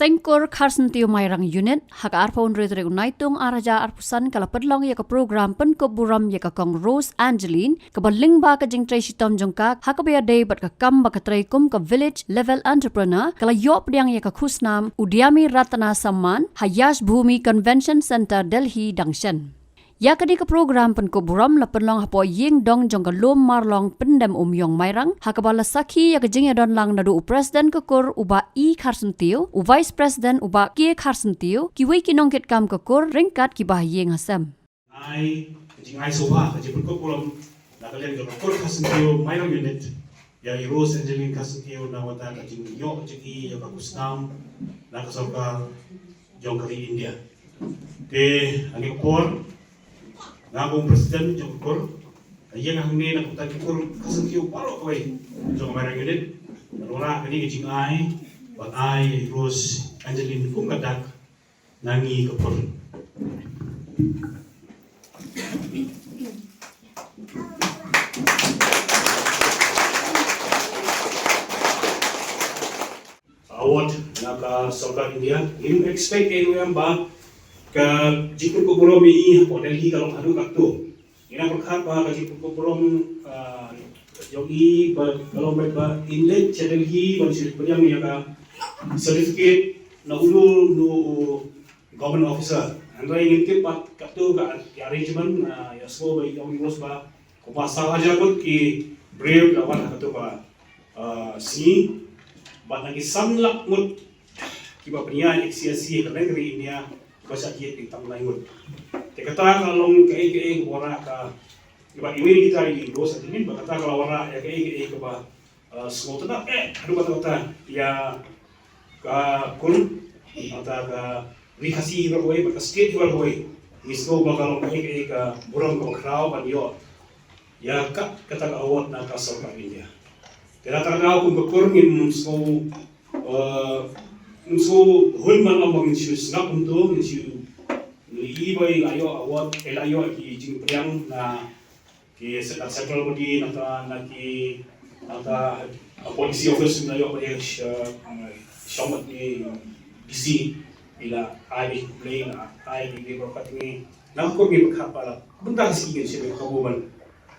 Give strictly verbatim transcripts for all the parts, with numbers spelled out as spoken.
Tengkur Kharsyntiew Mairang Unit, ha ka arphew hynriew tarik u Naitung ar hajar arphew san ka la pynlong ïa ka program pynkup burom ïa ka Kong Rose Angeline, kaba lyngba ka jingtrei shitom jong ka, ha kaba ïadei bad ka kam ba ka trei kum ka Village Level Entrepreneur, ka la ïoh pdiang ïa ka khusnam u Dyami Ratna Samman, ha Yash Bhoomi Convention Centre, Delhi, dang shen. Ïa kane ka program pynkup burom la pynlong hapoh ïing dong jong ka Lum Marlong Pyndem Umïong Mairang, ha kaba la sakhi ïa ka jingïadonlang naduh u President ka kur u Bah E Kharsyntiew, u Vice President u Bah K Kharsyntiew, kiwei ki nongkitkam ka kur ryngkat ki bahaïing hasem. Ai, ka jingai sngewbha, ka jingpynkup burom na ka liang jong ka kur Kharsyntiew Mairang Unit, ïa i Rose Angeline Kharsyntiew, na ka bynta ka jingïoh jong i ïa ka khusnam na ka sorkar jong ka ri India. Te hangne ka por, nga kum president jong ka kur, nga ïeng hangne na ka bynta ki kur Kharsyntiew baroh kawei jong ka Mairang Unit, ban wanrah kane ka jingai ban ai ïa i Rose Angeline kum ka dak na ngi ka por. Award na ka sorkar India, ngim expect ei ruh em ba ka jingpynkup burom ïa i hapoh Delhi ka long haduh katto. Ngi nang pyrkhat ba ka jingpynkup burom, ah, jong i ba ka long ba in leit sha Delhi ban shu pdiang ïa ka certificate na u, na u government officer. Hynrei ngim tip ba katto ka, ka arrangement, ah, ïa sngewbha ïa u Rose ba kumba saw hajar ngut ki briew ki la wan ha katto ka, ah, sngi, bad na ki san lak ngut kiba pynïaid X C S C ha ka leng ri India, ba shah jied ki tang lai ngut. Te kata ka long kaei kaei kaba wanrah ka, kiba iwei kita i Rose Angeline, ba kata ka la wanrah ïa kaei kaei kaba, ah, sngewtynnat eh haduh katta katta ïa ka kur, kata ka ri Khasi baroh kawei, bad ka state baroh kawei. Ngi sngew ba ka long kaei kaei ka burom kaba khraw ban ïoh ïa ka, kata ka award na ka sorkar India. Te na kata ka daw kum ka kur ngim sngew, eh, ngim sngew hun ban ong ba ngin shu sngap kumto, ngin shu, ngin ïohi ba i la ïoh award, i la ïoh ki jingpdiang na ki se-, central body, na ka, na ki, na ka, uh, policy office, na ïoh ba i sh-, uh, shong bad ki D C, i la ai ba i khublei, na ai ba i khublei baroh katne. Na ka kur ngi pyrkhat ba la bynta ka sngi ngin shim ka kabu ban,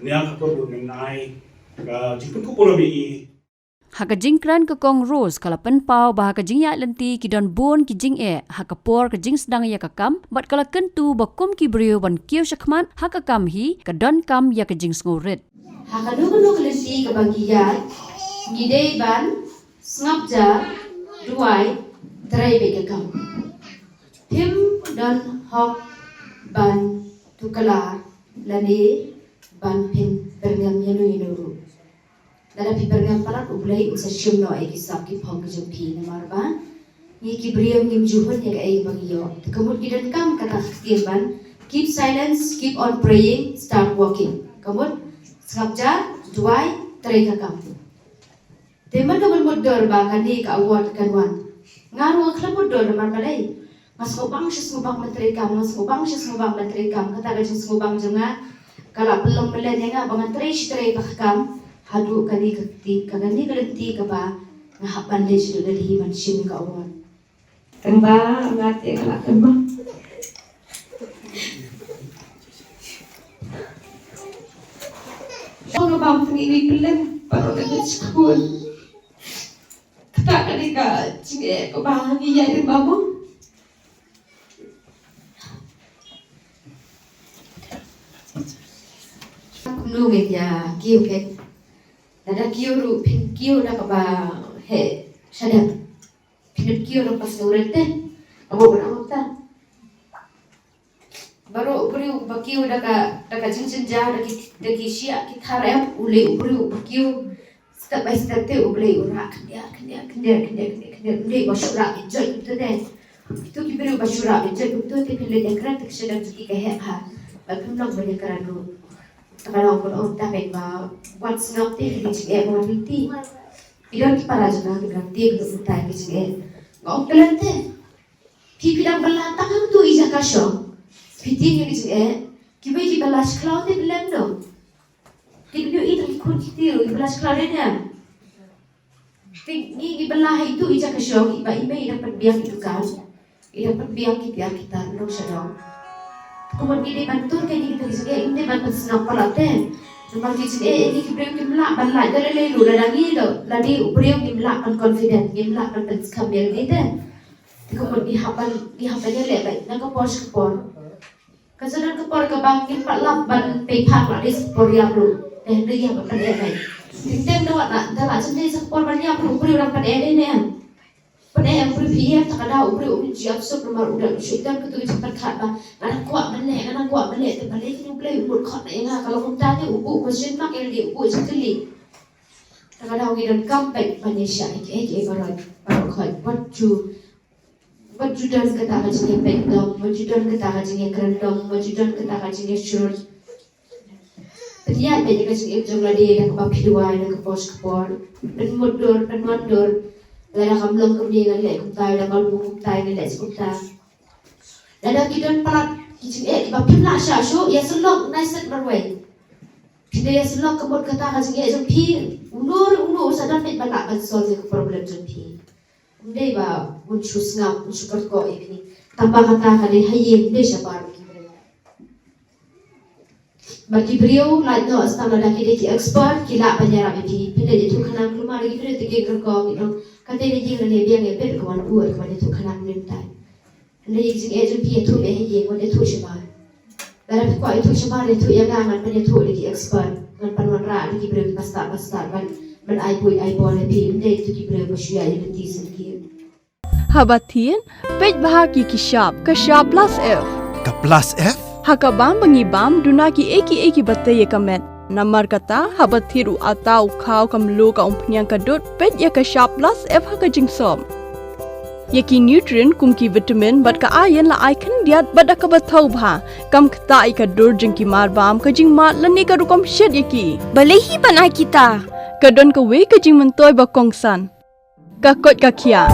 na ka kur ngin ai ka jingpynkup burom ïa i. Ha ka jingkren ka Kong Rose ka la pynpaw ba ha ka jingïaid lynti ki don bun ki jingeh ha ka por ka jingsdang ïa ka kam, bad ka la kyntu ba kum ki briew ban kiew shakhmat ha ka kam hi ka donkam ïa ka jingsngewrit. Ha kano kano ka lynti kaba ngi ïaid, ngi dei ban sngap jar, duwai, trei beit ka kam. Phim don hok ban tuklar lane ban pynbyrngem ïano ïano ruh. Lada phi byrngem palat, U Blei un sa shim noh ïa ki sap ki phong ki jong phi, namar ba ngi ki briew ngim ju hun ïa kaei ba ngi ïoh. Te ka mut ngi donkam kata ka ktien ban keep silence, keep on praying, start working. Ka mut sngap jar, duwai, trei ka kam. Te man ka ban mutdur ba kane ka award kan wan, nga ruh nga khlem mutdur namar balei? Nga sngewbang shi sngewbang ban trei kam, nga sngewbang shi sngewbang ban trei kam. Kata ka jingsngewbang jong nga ka la pynlong mlien ïa nga ba ngan trei shi trei bad ka kam haduh kane ka kti, ka kane ka lynti kaba nga hap ban leit shaduh Delhi ban shim ka award. Tang ba nga te ka la kynmaw. Shong nga bam tang iwei pyllein baroh ka dei shkun. Kata ka dei ka jingeh kaba ngi ïa rim ba mo. Kumno ngin ïa kiew phet? Lada kiew ruh phin kiew da kaba heh shadem. Phin kiew da kaba sngewrit te. Abo ban ong ta. Baroh u briew ba kiew da ka, da ka jingjynjar, da ki, da ki shiah ki thar em, u lei u briew ba kiew step by step te U Blei u rah khyndiat, khyndiat, khyndiat, khyndiat, khyndiat, khyndiat, u lei ba shu rah ki joit kumto te. Kito ki briew ba shu rah ki joit kumto te phin leit ïakren te ka shadem jong ki ka heh bha. Ba phim long ban ïakren ruh. Te ka long ban ong ta peit ba wat sngap te ki jingeh ba wat lynti. Ki don ki para jong nga ki don te ki don mynta ki jingeh. Nga ong khlem te. Phi phi dang bylla tang hangto i jaka shong. Phi tieng ïa ki jingeh. Kiwei ki bylla shi khlaw te bylla mano. Te ki ïohi tang ki khun ki tiew ki bylla shi khlaw ne em. Te ngi ngi bylla ha itu i jaka shong iba i mei i dang pynbiang i dukan. I dang pynbiang ki tiar ki tar nong sha nong. Kumno ngi dei ban tur kane kita ki jingeh, ngi dei ban pynsngew palat te. Namar ki jingeh ïa ngi ki briew ngim lah ban lait da lei lei ruh, lada ngi, lada u briew ngim lah ban confident, ngim lah ban pynskhem ïa lade te. Te kumno ngi hap ban, ngi hap ban ïaleh beit na ka por sha ka por. Ka jingdon ka por kaba ngim pat lap ban peit phak la dei sa ka por ïap ruh. Te hynrei ïa ban pyneh beit. Teng teng da wat la, da la jin dei sa ka por ban ïap ruh, u briew u dang pyneh dei ne em. Pyneh em u briew phi ïap, ta ka daw u briew um ju ïap suk namar u dang shu don katu ka jingpyrkhat ba nga dang kwah ban leh, nga dang kwah ban leh, te balei kine U Blei u mut khot na ïa nga, ka long kumta te u buh question mark ïa lade, u buh jingkylli. Ta ka daw ngi donkam beit ban ïashah ïa kiei kiei baroh, baroh khoit. Wat ju, wat ju don kata ka jingïapeit dong, wat ju don kata ka jingïakren dong, wat ju don kata ka jingïashlur. Pynïaid beit ïa ka jingim jong lade da kaba phi duwai na ka por sha ka por. Pynmut dur, pynwan dur. Lada kam long kumne ngan leh kumta, lada kam long kumta ngan leh kumta. Lada ki don palat ki jingeh kiba phim lah shah shuh, ïasyllok nai set marwei. Phi da ïasyllok ka mut kata ka jingeh jong phi. Uno re uno u sa don beit ba lah ban solve ïa ka problem jong phi. Ym dei ba un shu sngap, un shu kyrkhu ïa kine. Tang ba kata ka dei ha ïing, ym dei shabar ki briew. Ba ki briew lait noh, tang lada ki dei ki expert ki lah ban ïarap ïa phi. Phi leit ïathuh khnang, kulmar ki briew te ki kyrkhu ki ong, kata dei ïing, lane biang ïa bit ka wan u ka wan ïathuh khnang mynta. Hynrei ïa ka jingeh jong phi ïathuh beit ha ïing, wat ïathuh shabar. Lada phi kwah ïathuh shabar, ïathuh ïa nga, ngan pynïathuh da ki expert, ngan pynwanrah da ki briew kiba stad ba stad ban, ban ai buit ai bor ïa phi, ym dei da ki briew ba shu ïaid lynti syndie. Haba thied, peit bha ïa ki shap, ka shap plus F. Ka plus F? Ha ka bam ba ngi bam, duna kiei kiei kiba tei ïa ka met. Namar kata, haba thied u atta, u khaw, ka mluh, ka umphniang, ka dud, peit ïa ka shap plus F ha ka jingsop. Ïa ki nutrient kum ki vitamin bad ka iron la ai khyndiat bad da kaba thaw bha. Kam ktah ïa ka dur jong ki marbam, ka jingmad lane ka rukom shet ïa ki. Balei hi ban ai kita? Ka don kawei ka jingmyntoi ba kongsan. Ka koit ka khiah.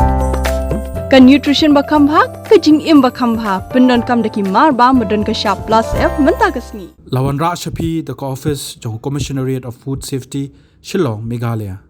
Ka nutrition ba kham bha, ka jingim ba kham bha. Pyndonkam da ki marbam ba don ka shap plus F mynta ka sngi. La wanrah sha phi da ka office jong Commissionerate of Food Safety, Shillong, Meghalaya.